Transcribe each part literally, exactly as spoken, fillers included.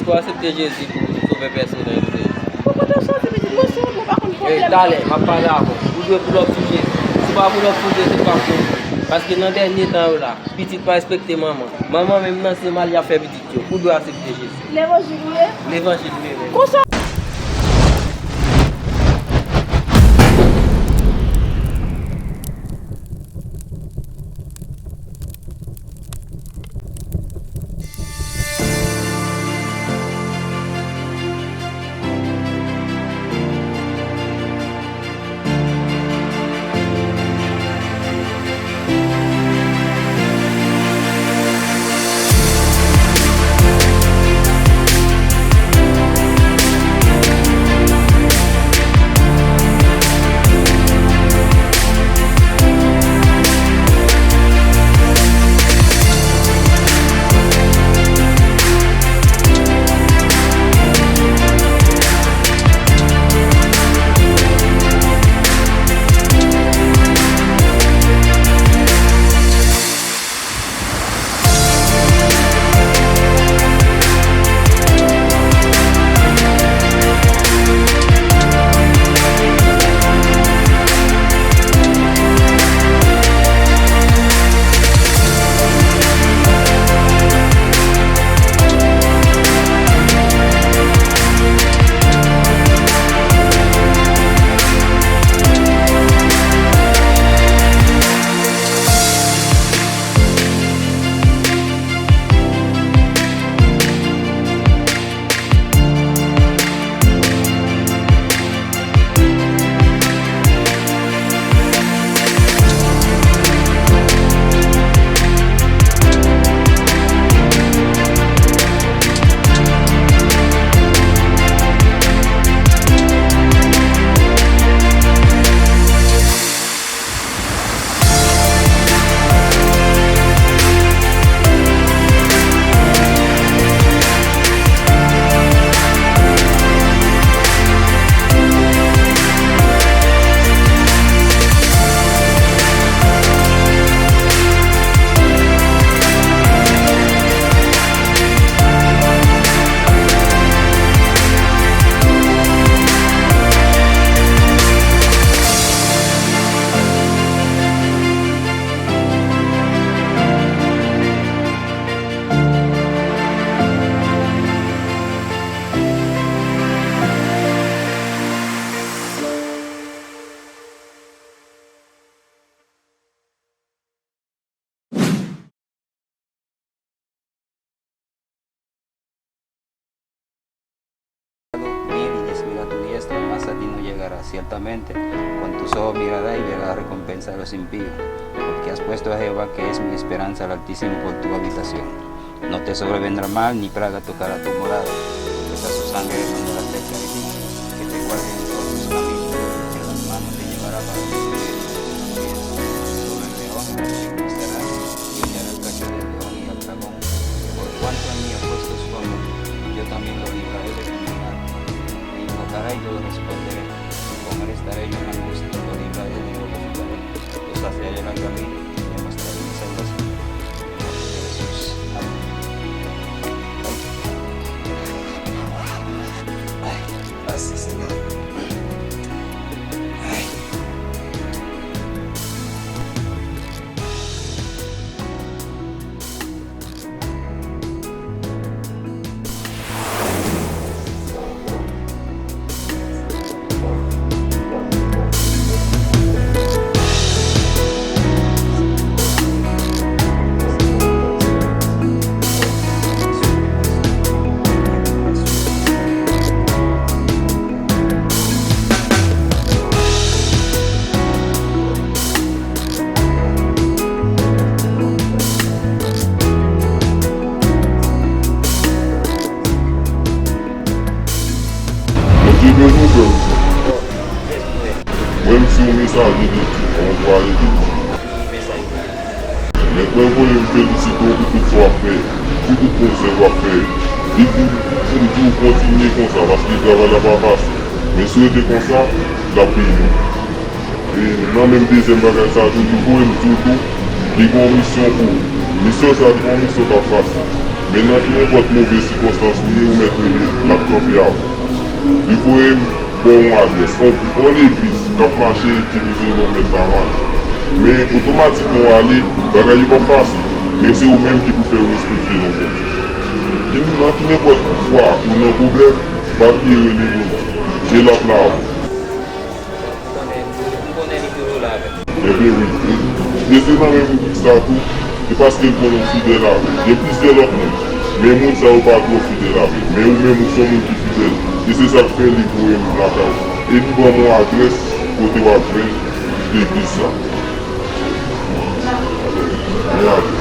Pou aksepte Jezi pou sovè pèsonèl ou deja. Pou kote w soti, pitit? Mwen se yon moun, pa konn pwoblèm. Talè, m ap pale avè w. Ou dwe pull up sou Jezi. Si w pa pull up sou Jezi, w p ap konprann. Paske nan dènye tan yo la, pitit pa respekte manman. Manman menm nan se mal y ap fè pitit yo. Ou dwe aksepte Jezi. Levanjil ou ye? Levanjil m ye, menm. Konsa. Mil y desmil a tu diestra, mas a ti no llegará. Ciertamente, con tus ojos mirarás y verás la recompensa de los impíos, porque has puesto a Jehová, que es mi esperanza, al Altísimo por tu habitación. No te sobrevendrá mal, ni plaga tocará tu morada. Pues a su sangre derramará cerca de ti, que te guarde en todos tus caminos, que la mano te llevará para que no te desmayes. Sobre el león estará, y hollará el cachorro del león y al dragón. Por cuanto en mí ha puesto su amor, yo también lo libraré, le confiaré, le invocará y yo le responderé. Con él estaré yo en la angustia, lo libraré y lo glorificaré. Lo saciaré de gran comida y le mostraré mi salvación. En el nombre de Jesús. Amén. Ay, gracias, Señor. Ay. Bondye beni w, frè m. Mwen, m se yon mesaje de Dye, yon anplwaye de Dye. Men mwen voye m felisite w pou tout sa w ap fè, pou tout bon zèv w ap fè. Li di, li di w kontinye konsa, paske travay la pa fasil. Men si w rete konsa, l ap beni w. E nan menm dezyèm bagay sa a tou, li voye m di w tou, li gen yon misyon pou ou. Misyon sa a, li pa yon misyon k ap fasil. Men nan nenpòt move sikonstans ou ye, ou mèt rele l, l ap kanpe avè w. Li voye m ba w yon adrès, yon, yon legliz k ap mache ki vle l yon mèt lavaj. Men otomatikman w ale, bagay yo p ap fasil. Men se ou menm ki pou fè yo respekte non Bondye. Ki, nan ki nenpòt fwa ou nan pwoblèm, pa bliye rele Bondye. E l ap la avè w. Ebyen wi, e, e se nan menm boutik sa tou, se paske l konnen w fidèl avè l. Gen plizyè lòt moun, men moun sa yo pa twò fidèl avè l. Men ou menm, ou se yon moun ki fidèl. E se sa k fè li voye m lakay ou. E li ban m yon adrès kote w ap jwenn legliz sa. Men adrès.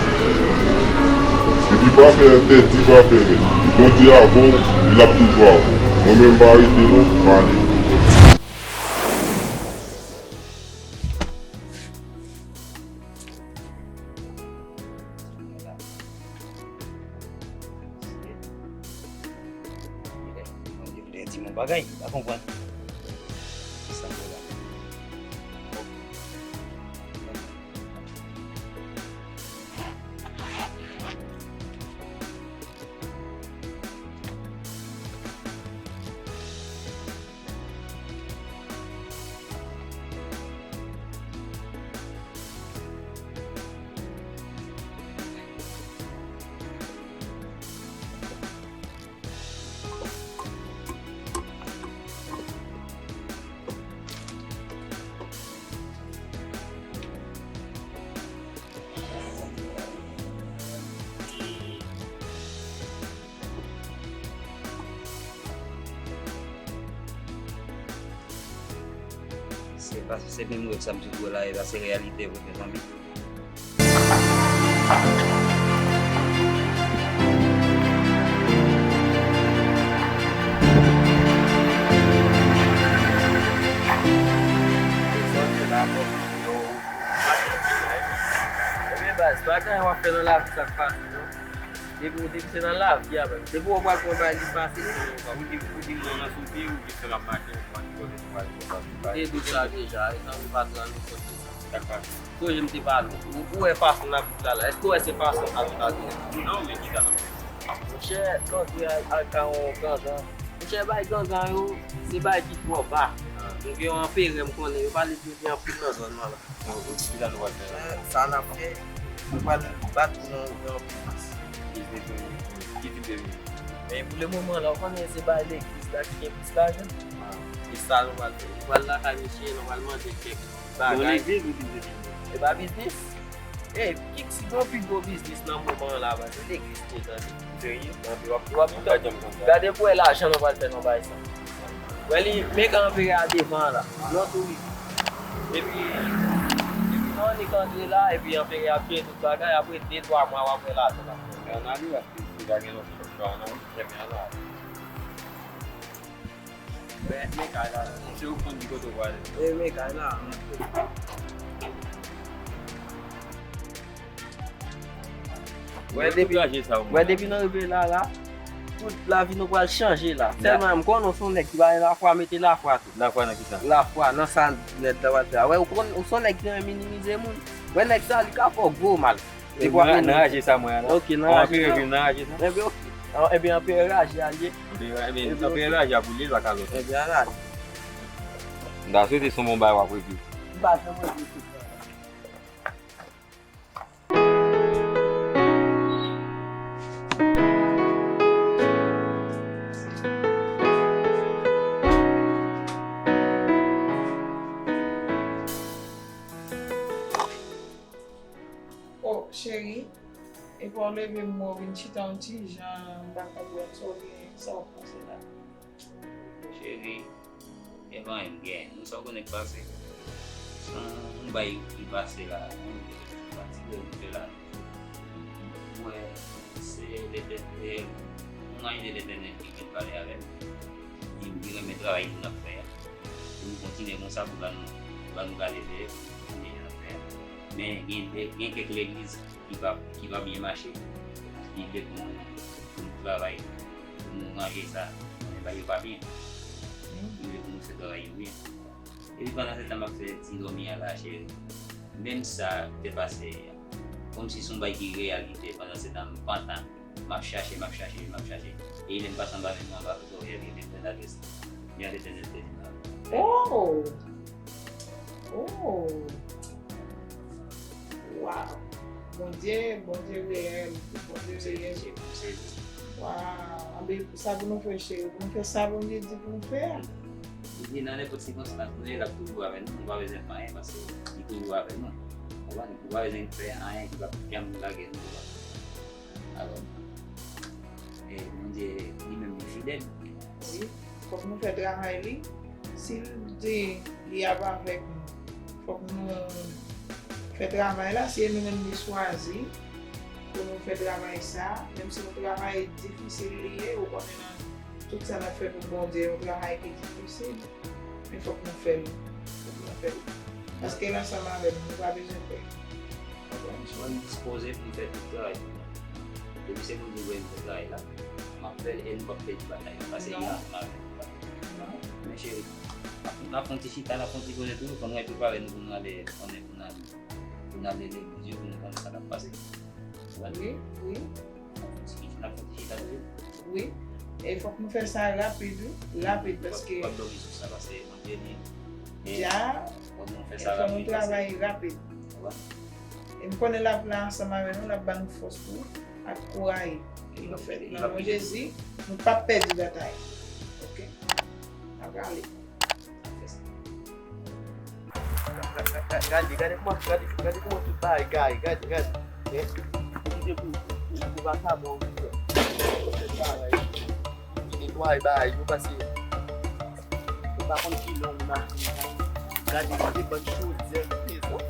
Epi pa fè tèt di, pa fè rèd. Bondye avè w, l ap toujou avè w. Mwen menm, m pa rete non, m ale. Lè di m yon bagay, m pa konprann. Sa m wè la. Se pa, se menm rèv sa m toujou wè la, e la se reyalite vre, mezanmi. Ebyen baz, pa gen anyen w ap fè nan lavi sa k fasil non. Depi, depi se nan lavi a, baz. Depi w pral pran bagay li fasil, ou di, ou di non nan sou pye, ou di fè l ap mache, ou pran kote pou al pran bagay. Ou te di sa deja, e nan ou pa t nan nenpòt ki sa. Sa k fasil. Sonje m te pale w. Ou, ou wè fason n ap viv la la. Èske w wè se fason sa nou ta dwe viv? Non, men ki sa n ap fè? Monchè, Kandre al, al ka yon gangan. Monchè, bay gangan yo, se bay ki twò ba. Ah. Nou gen yon anperè m konnen, yo pale de li anpil nan zòn nan la. Ou, ou di ki sa nou pral fè la? Sa, sa n ap fè, nou pral bat pou nou ouvri yon biznis. Biznis nou ye? Ki tip de biznis? Men pou le moman la, ou konnen se bay legliz la ki gen plis lajan. Ah. E sa nou pral fè. Nou pral lakay misye, nou pral mande kèk bagay. Nan legliz ou di se biznis? E pa biznis? E, ki, si gen yon pi gwo biznis nan moman an la, se legliz li ye, tande. Serye? Tande, w ap, w ap, m pa janm konn sa. Gade pou wè lajan nou pral fè nan bagay sa. Wè li, men ka anperè a devan an la. Non tou li. Epi, epi nan annik antre la, epi anperè ap jere tout bagay, apre de, twa mwa, w ap wè lajan l ap fè. Ann ale, paske si pa gen lòt chwa, non, trè byen, ann ale. Men, men kay la. Se ou k konn ki kote w prale. E men kay la. Wè depi, wè depi nou rive la la, tout lavi nou pral chanje la. Sèlman m konnen w se yon nèg ki pa gen lafwa, mete lafwa tou. Lafwa nan kisa? Lafwa nan sa nèg la pral fè a. Wè ou konn, ou se yon nèg ki renmen minimize moun. Wè nèg sa li ka fè w gwo mal. Nan raje sa mwen an la. Ok, nan raje sa. Anperè vin nan raje sa. Ebyen ok. Ebyen anperè raje a li ye. Ebyen anperè raje a pou li, li pa ka lòt. Ebyen ala. M ta swete se yon bon bagay w ap regle. M pa janm regle tout sa. O, cheri, epa w leve m wè w vin chita yon ti jan, m pa konprann sa w gen, sa w ap panse la. Cheri, e pa anyen m gen, nou sa w konnen k pase. Se yon, yon bay ki pase la, yon pati de rive la. Mwen, se Letè-, e, yon anj de Letènèl ki vin pale avè m. Li, li renmen travay nou n ap fè a. Pou nou kontinye konsa, pou ba nou, pou ba nou gade dèyè, pou nou kontinye jan n ap fè a. Men gen, gen kèk legliz ki pa, ki pa byen mache. Li vle pou nou, pou nou travay, pou nou ranje sa. Men bagay yo pa byen. Li vle pou nou fè travay yo byen. Epi pandan se tan m ap fè ti dòmi a la, cheri. Menm sa te pase yè. Kòmsi se yon bagay ki reyalite, pandan se tan m pantan. M ap chache, m ap chache, m ap chache. E lè m pase anba men mwen anba foto, e li met mwen ladrès li. Byen Letènèl te di m sa. Oh! Oh! Wow! Bondye, Bondye reyèl. Bondye reyèl. Wow! Anben, sa pou nou fè, cheri? Pou nou fè sa Bondye di pou nou fè a? Li di nan nenpòt sikonstans nou ye, l ap toujou avè nou. Nou pa bezwen fè anyen paske li toujou avè nou. Ou konprann? Nou pa bezwen fè anyen ki p ap janm lage nou. Alò, e Bondye li menm li fidèl. Wi, fòk nou fè travay li. Si l di li ap avèk nou, fòk nou fè travay la. Si e nou menm li chwazi pou nou fè travay sa, menm si yon travay difisil li ye, ou konnen nan tout sa n ap fè pou Bondye, yon travay ki difisil. Men fòk nou fè l. Fòk nou fè l. Paske l ansanm avè nou, nou pa bezwen pè. Konprann? Mwen dispoze pou m fè tout travay pou mwen. Depi se Bondye voye m fè travay la, m ap fè l e nou p ap pèdi batay la. Paske li ansanm avè nou. Men cheri, n ap fè yon ti chita, n ap fè yon ti koze tou, fò nou prepare nou pou nou ale, konnen pou nou ale, pou nou ale legliz yo, pou nou konnen sa k ap pase. Wi, wi. N ap fè yon ti chita toujou. Wi. E fòk nou fè sa rapid, wi. Rapid, paske. Fòk, fòk nou sou sa, paske Bondye di, men, fòk nou fè sa rapid, paske. Dja, e fò nou travay rapid. Wi. E m konnen l ap la ansanm avè nou, l ap ba nou fòs tou, ak kouraj. E nou fè, nan non Jezi, nou p ap pèdi batay. Oke? N ap prale. Gade, gade kòman, gade, gade kòman tout bagay gaye, gade, gade. Eh, kite pou, pou, pou vakabon, wi, frè. Netwaye bagay yo, paske ou pa konn ki lè moun ap vini. Gade, gade bann chodyè ki prezan.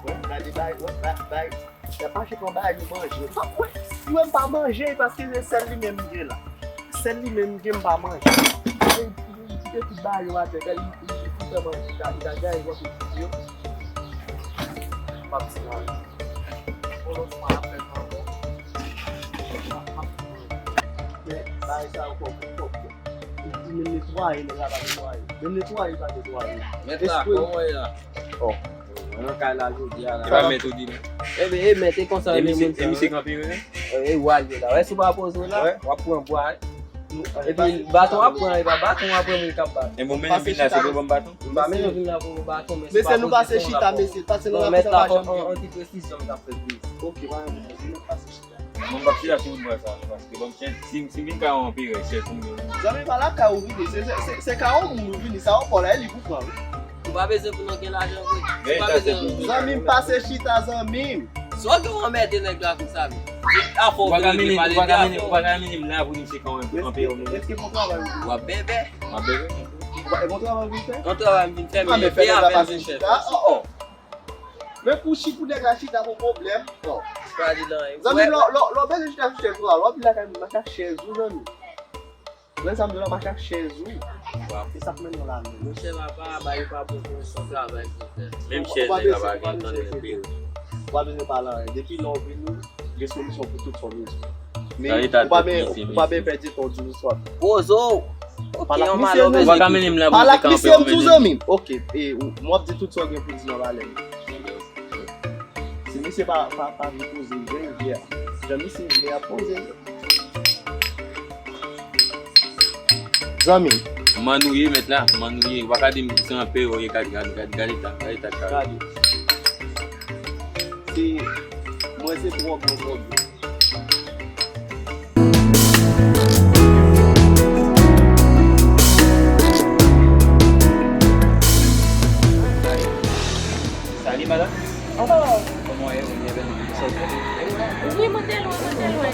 Wè, gade bagay, wè, ba-, bagay. Y ap mache pran bagay yo manje. M pa kwè. Si w wè m pa manje, e paske se sèl li menm m gen la. Sèl li menm m gen, m pa manje. Li kite tout bagay yo atè. Gade, li, li, li fout anba chita, li ta gaye wòch yo. M ap di la. Yon lòt fwa, apèl mwen ankò. M ap, m ap di mwen. Men bagay sa yo fò, fò, fò. Li di menm netwaye, nèg la pa netwaye. Menm netwaye, li pa netwaye. Mèt la, kòman w ye la? Oh. Mwen nan kay la jodi a la. E pa mèt ou di non. Ebyen, e mèt, e konsa yo rele moun sa yo. E misye kanpe yo, wi. E, e w al ye la. Wè, si w pa poze w la, w ap pran bwa. Epi baton w ap pran, e pa baton w ap pran moun k ap bat. E bon, mennen vin la, se pou ban m baton? M pa mennen vin la pou yon baton, men se pa pozisyon w la pou. Mesye, nou pase chita, mesye. Pase nan la, mèt la, fè yon, yon ti presizyon m t ap fè plis. Ok, pa gen pwoblèm, nou pase chita. Mwen m p ap chita sou wout bwa sa, paske ban m chèz. Si, si m vin ka yon anperè, chèz pou m gen. Zanmi, pa lakay ou vini. Se, se, se, se kay yon moun ou vini. Sa ou pran la, e li pou pran, wi. Ou pa bezwen pou nou gen lajan vre. Ou pa bezwen. Zanmi m, pase chita, zanmi m. Si w gen anmède nèg la konsa, men. Afè w vin rele, pale de afè w. Ou pa ka mennen m la pou di m se kay yon anperè ou vini. Èske bon travay ou vin fè? W ap bèbè. M ap bèbè. Ou pa, e bon travay ou vin fè? Bon travay m vin fè, men fè avè l, men chèf. Oh, oh. Men pou chi pou nèg la chita pou pwoblèm. Bon. Zanmi, lè, lè, lè w bezwen chita sou chèz ou a, lè w ap vin lakay mwen, m a chak chèz ou, zanmi. Ou wè sa m di w la, m a chak chèz ou. Se sa k mennen w la menm. Monchè papa, bagay yo pa bon pou ou, se yon travay pou w fè. Menm chèz nèg la pa gen, tande l pire. Ou pa bezwen pale anyen. Depi lè w vini, gen solisyon pou tout sa w bezwen. Men ou pa ben, ou pa ben pèdi tan w di nou swa. Poze w. Ok, yon malè w bezwen. Ou pa ka mennen m la pou m te kanpe yon mennen. Pale ak misye m tou, zanmi m. Ok, e, ou, m ap di tout sa w gen pou di nan valè m. Si misye pa, pa, pa vin poze l jan l vle a. Jan misye vle a poze l. Zanmi. Mann ou ye, mèt la, mann ou ye. Ou pa ka di m se anperè ou ye, gade, gade, gade, gade eta, gade eta, gade. Gade. Se, mwen se twò bon, twò bon. Salut, madame. Oh. Comment est-vous? Bienvenue. Wi, mwen te lwen, mwen te lwen.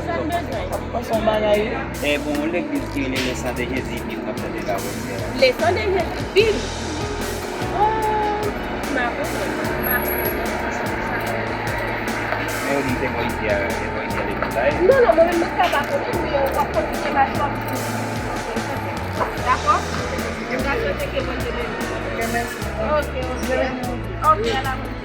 Sa n bezwen? Pase yon bagay, wi. E bon, yon legliz ki rele Le Sang de Jésus Vive, m ap tande la, wè, se la. Le Sang de Jésus Vive? Oh, m pa konnen, m pa konnen. Men ou di m se mwen isi a, se mwen isi a legliz la, e? Non, non, mwen menm, mwen ka pa konnen, men w ap kontinye mache, w ap vin. Dakò? M ka swete ke Bondye beni w. Ok, mèsi. Ok, ok. Ok, a la Bondye.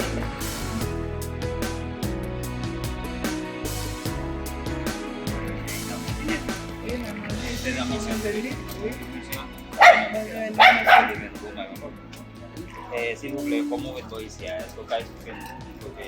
Eh, silvouplè, kòman w ret bò isi a? Èske w ka eksplike nou kote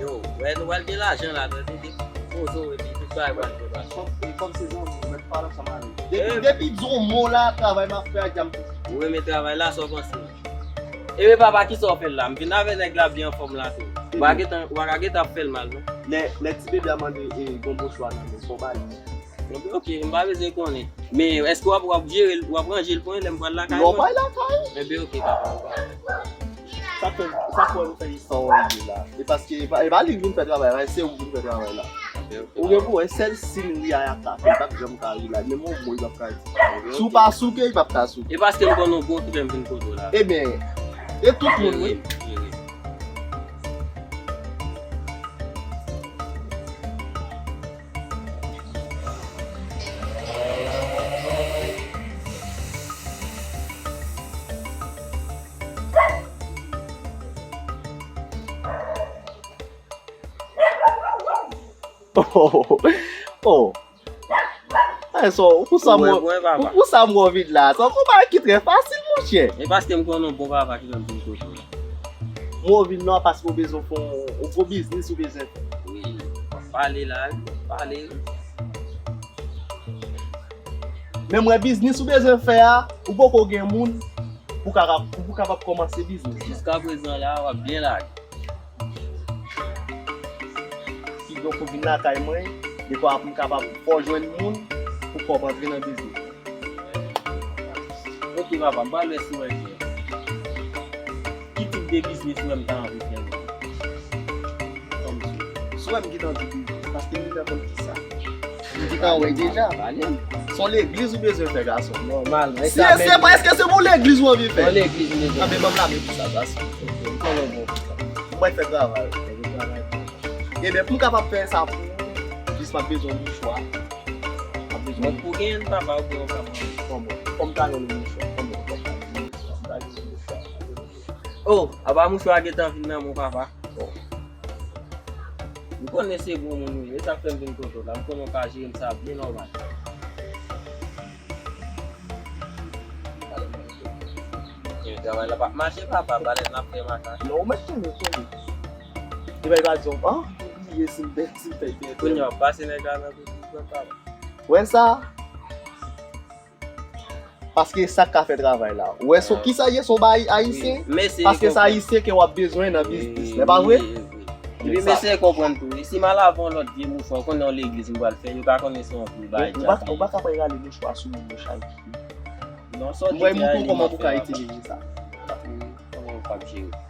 Yo, wè, nou pral gen lajan la, tande, depi pozo epi tout bagay pral gen lajan. Kòm, kòm se zanmi, ou mèt pale ansanm avè l. Depi, depi di yon mo la, travay m ap fè a, djam toujou. Ou renmen travay la, sa w panse? Ebyen papa, kisa w fè l la? M vin avè nèg la byen anfòm la tou. Ou pa gentan, ou pa ka gentan ap fè l mal, non. Lè, lè ti bebe a mande, e, yon mouchwa nan men, fò w ba li. Ebyen, oke, m pa bezwen konnen. Men, èske w ap, w ap jere l, w ap ranje l pou mwen lè m pral lakay mwen? Non, bay lakay. Ebyen, oke, papa, papa. Sa k fè, sa k fè nou fè istwa w la? E paske, e pa, e pa li k vin fè travay la, se ou k vin fè travay la. Ebyen, oke, papa. Ou gen pou wè, sèl si m ri a y ap tape, li p ap janm ka ri la, menm yon mo li p ap ka di. Ebyen, oke. Si w pa souke, li p ap ka souke. E paske m konn ou bon ki fè m vin kote w la. Ebyen, e tout moun, wi. Wi, wi, wi. Oh, oh, oh. Ay, so, pou sa m wè, pou sa m wè w vin la. Sa se yon bagay ki trè fasil, monchè. E paske m konnen w bon papa ki fè m vin kote w la. M wè w vin la paske w bezwen fè yon, yon gwo biznis ou bezwen fè. Wi, w ap pale la, w ap pale. Men m wè biznis ou bezwen fè a, ou poko gen moun pou kapab, pou kapab kòmanse biznis. Jiskaprezan la, w ap byen lage. Kidonk ou vin lakay mwen, dekwa m kapab fè w jwenn moun pou fè w antre nan biznis. Oke papa, m pral wè si w wè l byen. Ki tip de biznis ou wè m ta anvi fè menm? Kòm si. Si w wè m gentan di biznis, paske m gentan konn kisa. M gentan wè deja. Se yon legliz ou bezwen fè, gason. Nòmalman. Si se pa, èske se pou legliz ou anvi fè? Yon legliz m bezwen. Anben, ban m lame pou sa, gason. M konnen w bon pou sa. M pral fè travay. Fè travay. Ebyen, pou m kapab fè sa pou ou, jis m ap bezwen yon mouchwa. M ap bezwen. Mwen pou gen, papa, ou gen yon papa. Kòman? Fò m ta gen yon mouchwa. Kòman? Fò m ta gen yon mouchwa. Fò m ta gen yon mouchwa. Oh, apa mouchwa gentan vin nan men w, papa? Bon. M konnen se bon moun ou ye, e sa k fè m vin kote w la. M konnen w ka jere m sa byen nòmal. E travay la p ap mache, papa, balèt n ap fè makak. Non, ou mèt konnen, konnen. Li bay pa di w, ah, ou bliye si m fè, si m fè byen. Kounye a, w ap pase nèg la nan tout papa. Wè sa? Paske sa k ka fè travay la. Ou wè, se kisa ye, se yon bagay ayisyen? Paske se ayisyen ke w ap bezwen nan biznis. Wi, wi, wi. Epa vre? Epi mesye konprann tou, wi. Si m al avè yon lòt vye mouchwa, ou konnen yon legliz m pral fè, yo ka konnen se yon vye bagay. Ou pa, ou pa ka pral rale mouchwa sou moun yo chak jou. Non, sa w di a, li mal fè. M pral montre w kòman pou w ka itilize sa. Kòman w ap jere.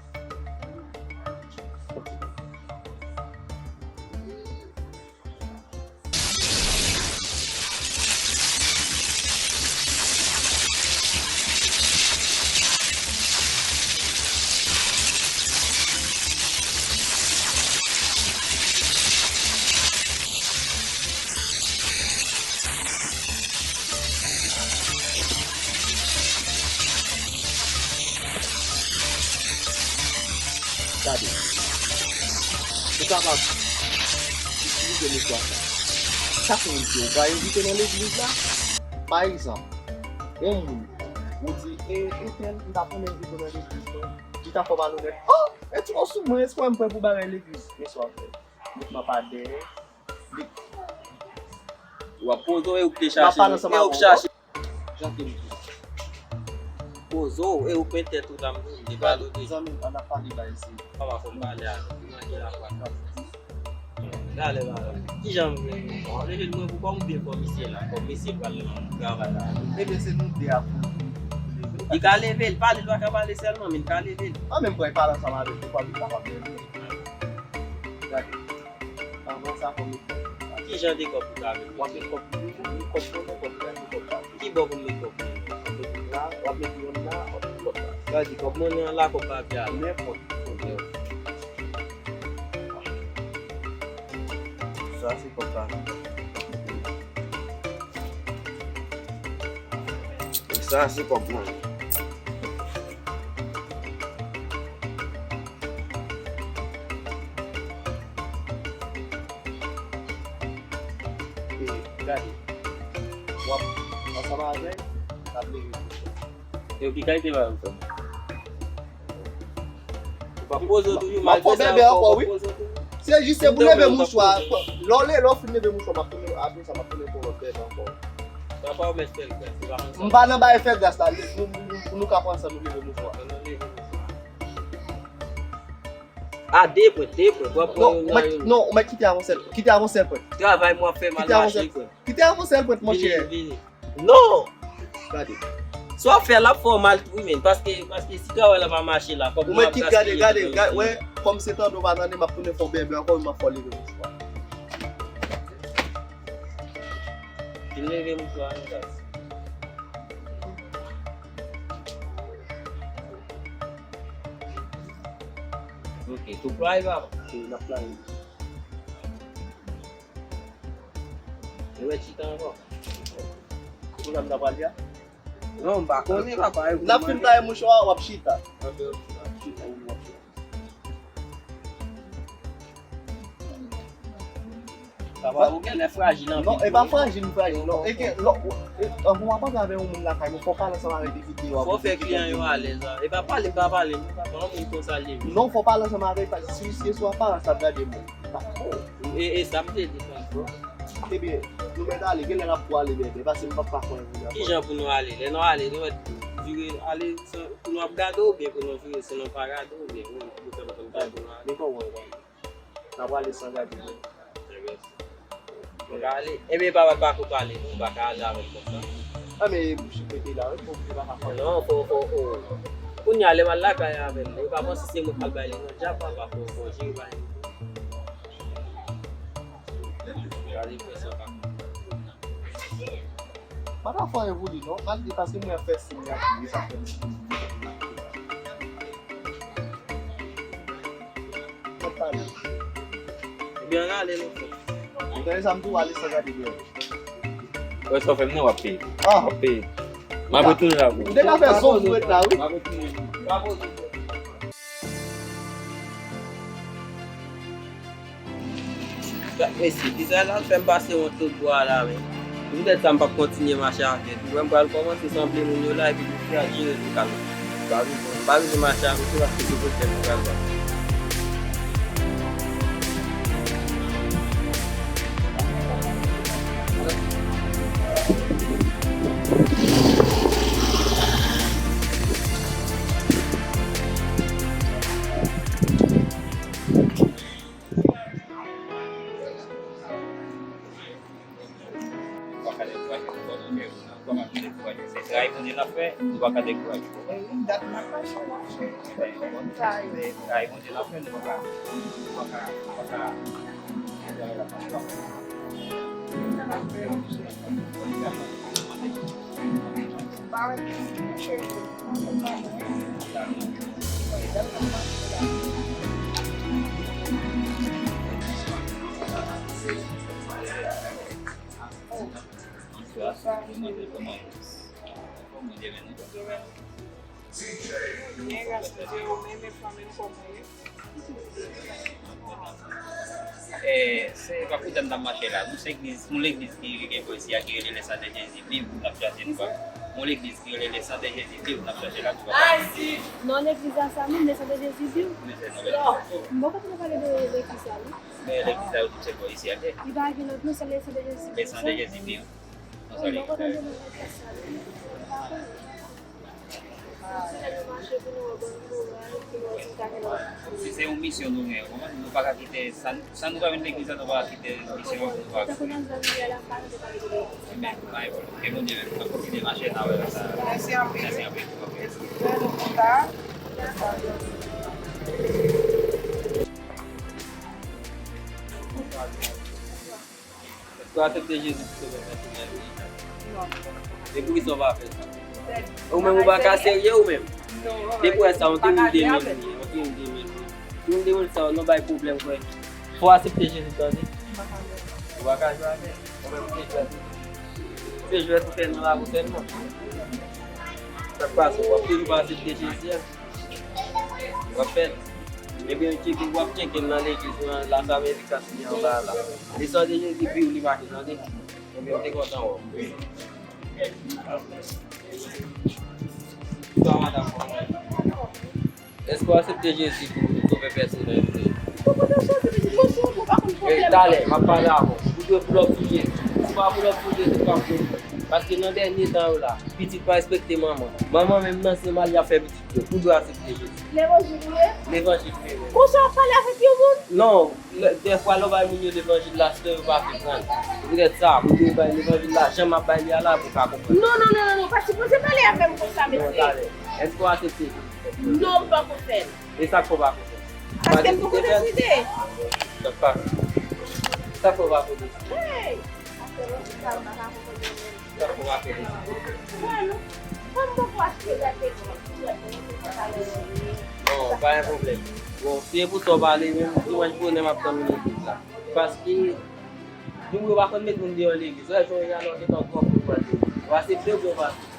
Gade. Ou kapab itilize mouchwa sa. Chak moun ke ou va envite nan legliz la, pa egzanp, yon moun, ou di, e, entèl, m ta konnen envite w nan legliz mwen. Li ta fè w malonèt. Oh! E ti mo sou mwen, èske w wè m prè pou bagay legliz? Men sa w ap fè. Met m apa dèyè. W ap poze w e ou k te chache. M ap pale ansanm avè w. E ou k chache. Jan ke m di. Poze w, e ou pran tèt ou tanm tou, m te pale w de. Zanmi m, ann ap pale ba isi. Papa, fò m pale avè w. Li manke la kwa. Talè, papa. Kijan m vle? Bon, leve l mwen pou kòm byen kòm misye la, kòm misye pral travay la. Ebyen, se nou de a pou leve l. Li ka leve l, pale, l pa ka pale sèlman, men l ka leve l. An menm pran pale ansanm avè l, pou pa li kapab leve l. Gade. Anvan sa, fò m met kòb. Ki jan de kòb ou ta vle? W ap met kòb pou ou, kòb pou mwen, kòb pou ou, kòb pa ou. Ki bò pou m met kòb pou mwen? W ap met youn la, w ap met youn la, w ap met kòb la. Gade, kòb mwen nan la, kòb pa pye a la. Nenpòt kote. Sa se kòb pa mwen. Sa se kòb mwen. E, gade. W ap ansanm avè l, l ap leve mouchwa. Yo, ki kalite bagay ou fè? Ou pa poze w toujou, m ap fè bèbè ankò, wi. Se jis se pou leve mouchwa. Lè w le, lè w fin leve mouchwa, m ap tounen, apre sa, m ap tounen pou lòt bèbè ankò. Papa, ou mèt fè l gras, se pa konsa. M pa nan bay fè gras la, nou, nou, nou, nou ka pran sa, nou leve mouchwa. A de pwent, de pwent, w ap pran youn nan youn. Non, ou mèt kite avè yon sèl, kite avè yon sèl pwent. Travay mwen ap fè m al mache, frè. Kite avè yon sèl pwent, monchè. Vini, vini. Non! Gade. Sa w ap fè a, l ap fè w mal tou, wi, men. Paske, paske si travay la pa mache la, kòb nou ap gaspiye. Ou mèt kite, gade, gade, gade, wè, kòm se tande w pa tande, m ap tounen fè w bèbè ankò, men m ap fè w leve mouchwa. Vin leve mouchwa a, nou gade. Ok, tou play, papa. Ok, n ap play. Yo mèt chita ankò. Kounye a m ta pral di a? Non, m pa konnen, papa. N ap fin play mouchwa a, w ap chita. Chita, w ap chita. Papa, ou genlè frajil anpil. Non, e pa frajil, m frajil, non. E ke, lò, e, anvan w ap antre avè yon moun lakay nou, fò w pale ansanm avè l epi de yo. Fò w fè kliyan yo alèz, a. E pa pale, pa pale, non, papa, yon moun konsa l ye. Non, fò w pale ansanm avè l, paske si, si se sou aparans l ap gade moun. E, e sa m te di, papa. Ebyen, nou mèt ale, genlè n ap pwale bèbè, paske m p ap ka fè yon moun. Kijan pou nou ale? Lè nou ale, nou mèt vire ale san, pou nou ap gade w oubyen pou nou vire, si nou pa gade w oubyen pou nou fè yon gade w? Men kòman w wè? N ap prale san gade. Nou ka ale. Ebyen, papa, pa ko pale, nou pa ka ale avè l konsa. A, men bouch li pete la, wi, fò, li pa ka pale. Non, fò, fò, fò. Kounye a, lè m al lakay avè l, yo ka panse se mwen k al bay li nan djab, papa, fò, fò jere bagay yo. Gade, frè, sa pa. Pa ta fè anyen pou li non, malgre paske mwen ap fè siy la pou li, sa fè m. Ebyen, ale non, frè. Ou tande sa m di w, ale san gade dèyè. Wè sa w fè m nan, w ap peye. Ah. W ap peye. M ap retounen la pou ou. Ou te ka fè son pou ret la, wi. M ap retounen. Gad mesye, Israel al fè m pase wont lòt bò a la, men. Se poutèt sa m p ap kontinye mache avè l. Ou wè m pral kòmanse sanble moun yo la, epi pou fè a jere nou kalm. M pa bezwen, m pa bezwen mache avè w, se paske se pwoblèm nou pral pase. Pa ka dekouraje, nou pa ka dekouraje. Se travay Bondye n ap fè, nou pa ka dekouraje. Se travay Bondye n ap fè, nou pa ka, nou pa ka, nou pa ka. Bonswa, demwazèl, kòman w ye? Anfòm, Bondye renmen nou. Byen, gras Bondye, ou menm, e fanmi w, kòman w ye? Eh, se pa kote m t ap mache la. Nou se egliz, nou legliz ki gen bò isi a ki rele Le Sang de Jésus Vive, n ap chache nou pa. Nou legliz ki rele Le Sang de Jésus Vive, n ap chache la nou pa. Non, legliz la sa menm, Le Sang de Jésus Vive. Men se non, men. M poko tande pale de legliz sa, wi. Men legliz sa yo tout se bò isi a, ke? Li pa gen lòt non, se Le Sang de Jésus Vive. Le Sang de Jésus Vive. Non, se legliz sa yo. M poko tande non legliz sa, wi. M pa konnen. Si se yon misyon nou gen, ou konprann? Nou pa ka kite, sa, sa nou pa vin legliz la, nou pa ka kite misyon an pou nou pa. Ebyen, pa gen pwoblèm. Ke Bondye menm, nou kontinye mache nan wè sa. Mèsi anpil. Mèsi anpil. Ok. Mèsi. Èske w aksepte Jezi pou sove pèsonèl ou? Non. E poukisa w pa fè sa? Ou menm ou pa ka serye ou menm? Non. Depi w wè sa, yon timoun de mil wi, yon timoun de mil wi. Timoun de mil sa, nou bay pwoblèm, frè. Fò w aksepte Jezi, tande. Ou pa ka jwe avè l. Ou menm ou te jwe. Se jwèt ou fè nan lakou sèlman. Sa k pase, w ap toujou pa aksepte Jezi a. W ap fè l. Ebyen, tcheke, w ap tcheke m nan legliz, nan Las Américas, li anba la. Le san de Jezi, pi w li make, tande. Ebyen, m te kontan wè w. Bonswa, madanm, kòman w ye? Èske w aksepte Jezi pou sove pèsonèl ou? Ou kote w soti, pitit? Monchè, ou pa konn pwoblèm. Talè, m ap pale avè w. Ou dwe pull up sou Jezi. Si w pa pull up sou Jezi, w p ap jwenn li. Paske nan dènye tan yo la, pitit pa respekte manman. Manman menm nan se mal y ap fè pitit yo. Ou dwe aksepte Jezi. Levanjil ou ye? Levanjil mwen ye. Konsa w ap pale avèk yon moun? Non, lè, dèfwa lè w bay moun yo levanjil la, se yo pa konprann. Se poutèt sa, moun yo bay levanjil la, jan m ap bay li a la, pou w ka konprann. Non, non, non, non, non, pa sipoze pale avè m konsa, mesye. Non, talè. Èske w aksepte? Non, m pako fè l. E sa k fè w pako fè l? Paske m poko deside. Sa k pa. Sa k fè w pako deside? Hey! Sa k fè w pako deside? Bon, pa gen pwoblèm. Bon, si e pou sa w pale, menm dimanch bonè m ap tann ou legliz la. Paske, nou yo pa konn met moun deyò legliz. Wè, jan w ye a la, w gentan twò pou w pral legliz. W aksepte oubyen w pa aksepte?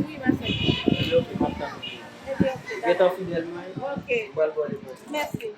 Wi, m aksepte. Ebyen, oke, m ap tann ou. Ebyen, oke, dakò. Gentan fidèl mwen. Oke. M pral ba w levanjil. Mèsi. Oke.